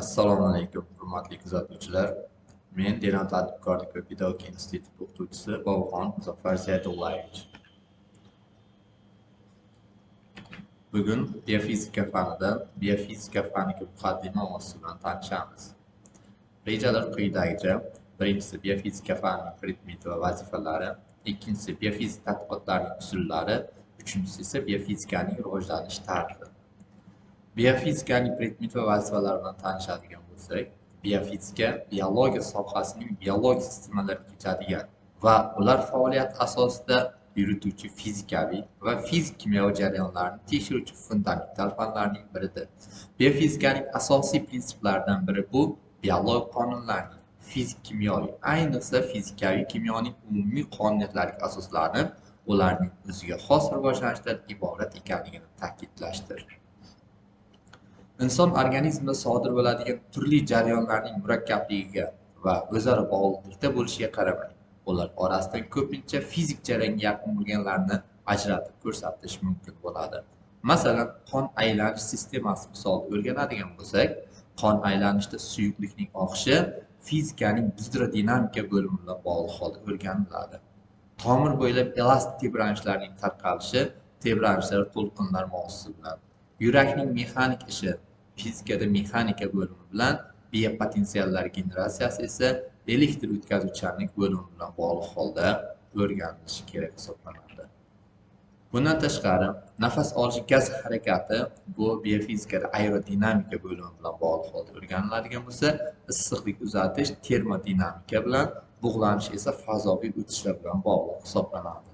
Assalomu alaykum, hurmatli kuzatuvchilar. Men Denan tadbirkorlik va pedagogika instituti o'qituvchisi Boboxon Muzaffar Saydullayevich. Bugun biofizika fanida biofizika faniga muqaddima mavzusi bilan tanishamiz. Rejalar quyidagicha: birinchisi biofizika fanining predmeti va vazifalari, ikkinchisi biofizik tadqiqotlarining usullari, uchinchisi esa biofizikaning rivojlanish tarixi. Biofizikaning predmeti va vazifalari bilan tanishadigan bo'lsak, biofizika biologiya sohasining biologik sistemalarga kechadigan va ular faoliyati asosida yurituvchi fizikaviy va fizik-kimyoviy jarayonlarni tekshiruvchi fundamental fanlarning biridir. Biofizikaning asosiy prinsiplaridan biri bu biologik qonunlarning fizik-kimyoviy, ayniqsa fizikaviy kimyoning umumiy qonuniyatlariga asoslanib, ularning o'ziga xos rivojlanishdan iborat ekanligini ta'kidlashdir. Inson organizmida sodir bo'ladigan turli jarayonlarning murakkabligiga va o'zaro bog'liqlikda bo'lishiga qaramay, ular orasidan ko'pincha fizik jarayonga yaqin bo'lganlarni ajratib ko'rsatish mumkin bo'ladi. Masalan, qon aylanish sistemasi misolida o'rganadigan bo'lsak, qon aylanishida suyuqlikning oqishi fizikaning gidrodinamika bo'limi bilan bog'liq holda o'rganiladi. Tomir bo'ylab elastik tebranishlarning tarqalishi tebranishlar to'lqinlar mavzusi bilan, yurakning mexanik ishi fizikada mexanika bo'limi bilan, biopotensiallar generatsiyasi esa elektr o'tkazuvchanlik bo'limi bilan bog'liq holda o'rganilishi kerak hisoblanadi. Bundan tashqari, nafas olish gaz harakati bu biofizikada aerodinamika bo'limi bilan bog'liq holda o'rganiladigan bo'lsa, issiqlik uzatish termodinamika bilan, bug'lanish esa fazoviy o'tishlar bilan bog'liq hisoblanadi.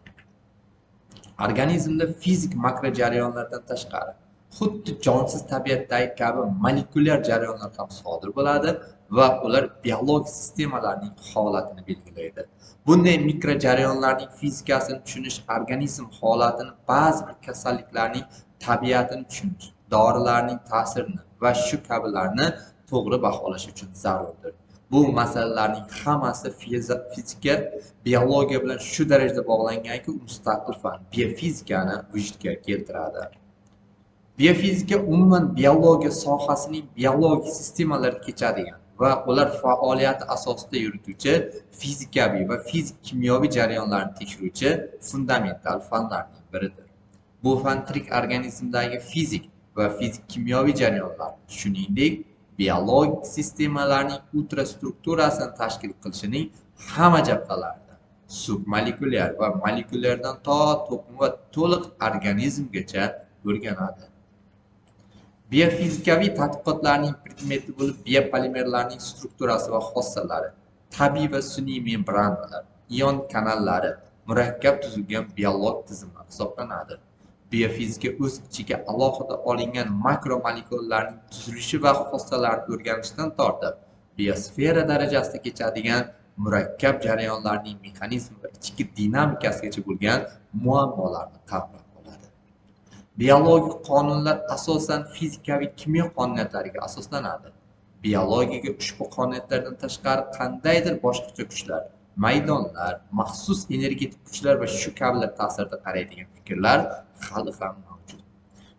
Organizmda fizik makro jarayonlardan tashqari, xuddi jonsiz tabiatdagi kabi molekulyar jarayonlar ham sodir bo'ladi va ular biologik sistemalarning holatini belgilaydi. Bunday mikrojarayonlarning fizikasini tushunish organizm holatini, ba'zi bir kasalliklarning tabiatini tushunish, dorilarning ta'sirini va shu kabilarni to'g'ri baholash uchun zarurdir. Bu masalalarning hammasi fizika biologiya bilan shu darajada bog'langanki, mustaqil fan biofizikani vujudga keltiradi. Biofizika umuman biologiya sohasining biologik sistemalarga kechadigan va ular faoliyati asosida yurituvchi fizikaviy va fizik-kimyoviy jarayonlarni tekshiruvchi fundamental fanlarning biridir. Bu fan tirik organizmdagi fizik va fizik-kimyoviy jarayonlar, shuningdek, biologik sistemalarning ultrastrukturasini tashkil qilishining hamma jabhalarida, submolekulyar va molekulyardan to to'qima va to'liq organizmgacha o'rganadi. Biofizikaviy tadqiqotlarning predmeti bo'lib biopolimerlarning strukturasi va xossalari, tabiiy va sun'iy membranalar, ion kanallari, murakkab tuzilgan biologik tizimlar hisoblanadi. Biofizika o'z ichiga alohida olingan makromolekulalarning tuzilishi va xossalarini o'rganishdan tortib, biosfera darajasida kechadigan murakkab jarayonlarning mexanizmi va ichki dinamikasigacha bo'lgan muammolarni qamrab oladi. Biologik qonunlar asosan fizikaviy kimyo qonuniyatlariga asoslanadi. Biologiyaga ushbu qonuniyatlardan tashqari qandaydir boshqacha kuchlar, maydonlar, maxsus energetik kuchlar va shu kabilar ta'sirida qaraydigan fikrlar hali ham mavjud.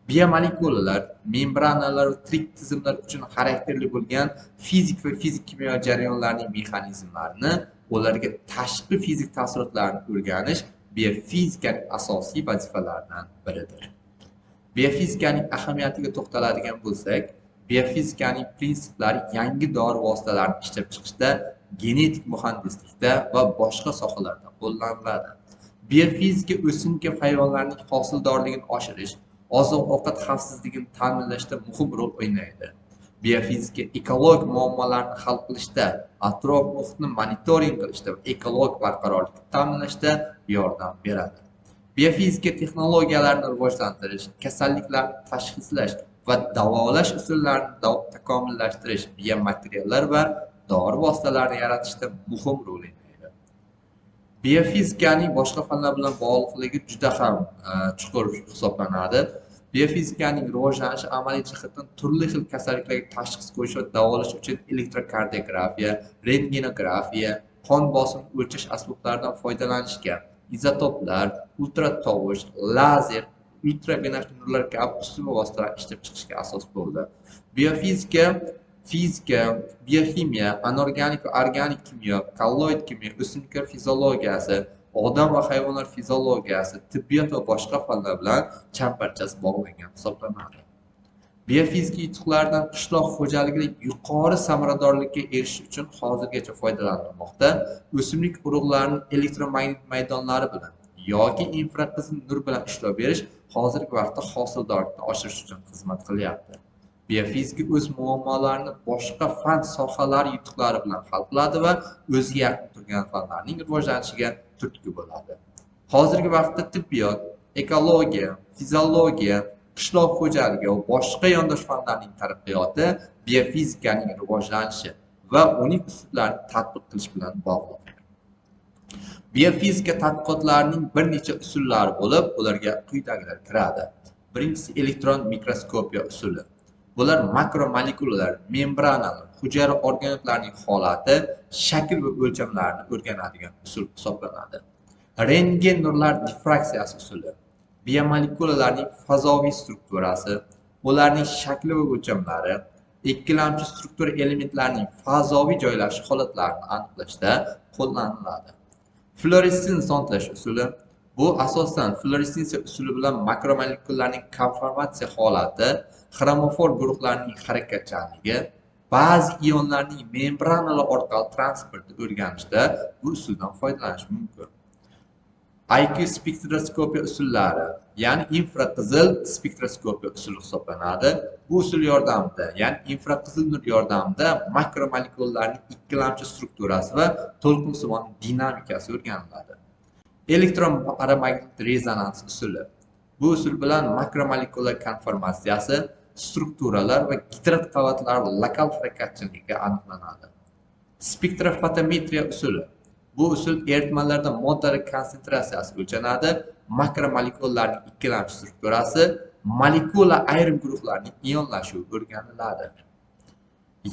Biomolekulalar, membranalar va tirik tizimlar uchun xarakterli bo'lgan fizik va fizik-kimyo jarayonlarining mexanizmlarini, ularga tashqi fizik ta'sirotlarni o'rganish biofizikaning asosiy vazifalaridan biridir. Biofizikaning ahamiyatiga to'xtaladigan bo'lsak, biofizikaning prinsiplari yangi dori vositalarini ishlab chiqishda, genetik muhandislikda va boshqa sohalarda qo'llaniladi. Biofizika o'simlik va hayvonlarning hosildorligini oshirish, oziq-ovqat xavfsizligini ta'minlashda muhim rol o'ynaydi. Biofizika ekologik muammolarni hal qilishda, atrof-muhitni monitoring qilishda va ekologik barqarorlikni ta'minlashda yordam beradi. Biofizika texnologiyalarini rivojlantirish, kasalliklarni tashxislash va davolash usullarini takomillashtirish, biomateriallar va dori vositalarini yaratishda muhim rol o'ynaydi. Biofizikaning boshqa fanlar bilan bog'liqligi juda ham chuqur hisoblanadi. Biofizikaning rivojlanishi amaliy jihatdan turli xil kasalliklarga tashxis qo'yish va davolash uchun elektrokardiografiya, rentgenografiya, qon bosimini o'lchash asboblaridan foydalanishga, izotoplar, ultratovush, lazer, ultrabinafsha nurlar kabi usul va vositalar ishlab chiqishga asos bo'ldi. Biofizika Fizika, bioximiya, anorganik va organik kimyo, kolloid kimyo, o'simliklar fiziologiyasi, odam va hayvonlar fiziologiyasi, tibbiyot va boshqa fanlar bilan chambarchas bog'langan hisoblanadi. Biofizika yutuqlaridan qishloq xo'jaligida yuqori samaradorlikka erishish uchun hozirgacha foydalanilmoqda. O'simlik urug'larining elektromagnit maydonlari bilan yoki infraqizil nur bilan ishlov berish hozirgi vaqtda hosildorlikni oshirish uchun xizmat qilyapti. Biofizika o'z muammolarini boshqa fan sohalari yutuqlari bilan hal qiladi va o'ziga yaqin turgan fanlarning rivojlanishiga turtki bo'ladi. Hozirgi vaqtda tibbiyot, ekologiya, fiziologiya, qishloq xo'jaligi va boshqa yondosh fanlarning taraqqiyoti biofizikaning rivojlanishi va uning usullarini tatbiq qilish bilan bog'liq. Biofizika tadqiqotlarining bir necha usullari bo'lib, ularga quyidagilar kiradi. Birinchisi elektron mikroskopiya usuli. Bular makromolekulalar, membranalar, hujayra organoidlarining holati, shakl va o'lchamlarini o'rganadigan usul hisoblanadi. Rentgen nurlar difraksiyasi usuli. Biomolekulalarning fazoviy strukturasi, ularning shakli va o'lchamlari, ikkilamchi struktura elementlarining fazoviy joylashish holatlarini aniqlashda qo'llaniladi. Fluorescent zondlash usuli. Bu asosan fluoressensiya usuli bilan makromolekulalarning konformatsiya holati, xromofor guruhlarining harakatchanligi, ba'zi ionlarning membranalar orqali transportini o'rganishda bu usuldan foydalanish mumkin. IQ spektroskopiya usullari, ya'ni infraqizil spektroskopiya usuli hisoblanadi. Bu usul yordamida, ya'ni infraqizil nur yordamida makromolekulalarning ikkilamchi strukturasi va to'lqinsimon dinamikasi o'rganiladi. Elektron paramagnit rezonans usuli. Bu usul bilan makromolekula konformatsiyasi, strukturalar va gidrat qavatlari lokal harakatchanligi aniqlanadi. Spektrofotometriya usuli. Bu usul eritmalarda moddalar konsentratsiyasi o'lchanadi, makromolekulalarning ikkilamchi strukturasi, molekula ayrim guruhlarining ionlashuvi o'rganiladi.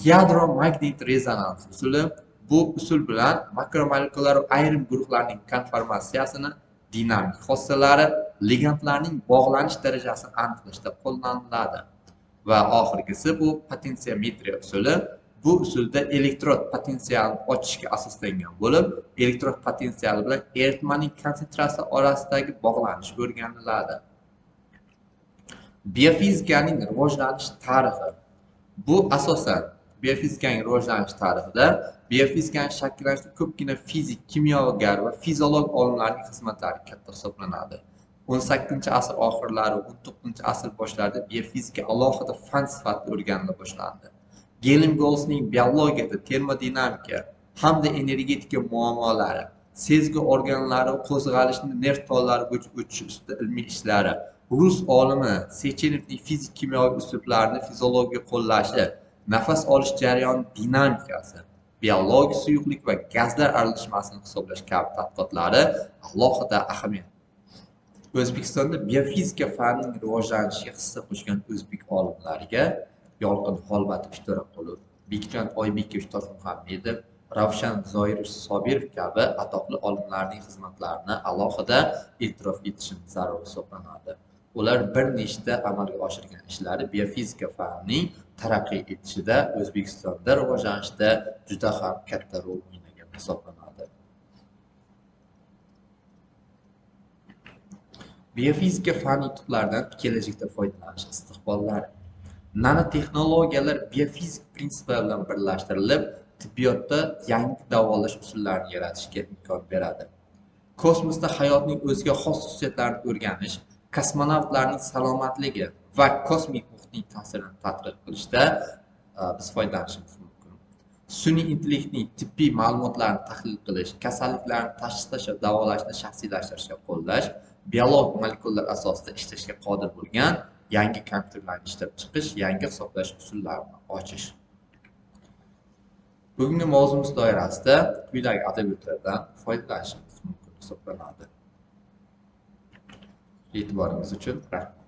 Yadro magnit rezonans usuli. Bu usul bilan makromolekulalar ayrim guruhlarning konformatsiyasini, dinamik xossalari, ligandlarning bog'lanish darajasini aniqlashda qo'llaniladi. Va oxirgisi bu potensiometriya usuli. Bu usulda elektrod potensialini ochishga asoslangan bo'lib, elektrod potensiali bilan eritmaning konsentratsiyasi orasidagi bog'lanish o'rganiladi. Biofizikaning rivojlanish tarixi. Bu asosan biofizikaning rivojlanish tarixida biofizikaning shakllanishida ko'pgina fizik, kimyogar va fiziolog olimlarning xizmatlari katta hisoblanadi. 18-asr oxirlari, 19-asr boshlarida biofizika alohida fan sifatida o'rganila boshlandi. Gelmgolsning biologiyada termodinamika hamda energetika muammolari, sezgi organlari qo'zg'alishini nerv tollari bo'yicha o'tishi ustida ilmiy ishlari, rus olimi Sechenovning fizik kimyoviy uslublarini fiziologiyaga qo'llashi, nafas olish jarayoni dinamikasi, biologik suyuqlik va gazlar aralashmasini hisoblash kabi tadqiqotlari alohida ahamiyat. O'zbekistonda biofizika fanining rivojlanishiga hissa qo'shgan o'zbek olimlariga Yolqin Xolmatovich To'raqulov, Bekjon Oybekovich Toshmuhammedov, Ravshan Zoirovich Sobirov kabi atoqli olimlarning xizmatlarini alohida e'tirof etishimiz zarur hisoblanadi. Ular bir nechta amalga oshirgan ishlari biofizika fanining taraqqiy etishida, O'zbekistonda rivojlanishda juda ham katta rol o'ynagan hisoblanadi. Biofizika fani yutuqlaridan kelajakda foydalanish istiqbollari. Nanotexnologiyalar biofizik prinsiplari bilan birlashtirilib, tibbiyotda yangi davolash usullarini yaratishga imkon beradi. Kosmosda hayotning o'ziga xos xususiyatlarini o'rganish, kosmonavtlarning salomatligi va kosmik muhitning ta'sirini tadqiq qilishda biz foydalanishimiz mumkin. Sun'iy intellektning tibbiy ma'lumotlarni tahlil qilish, kasalliklarni tashxislash va davolashni shaxsiylashtirishga qo'llash, biologik molekulalar asosida ishlashga qodir bo'lgan yangi kompyuterlarni ishlab chiqish, yangi hisoblash usullarini ochish. Bugungi mavzumiz doirasida quyidagi adabiyotlardan foydalanishimiz mumkin hisoblanadi. E'tiboringiz uchun rahmat.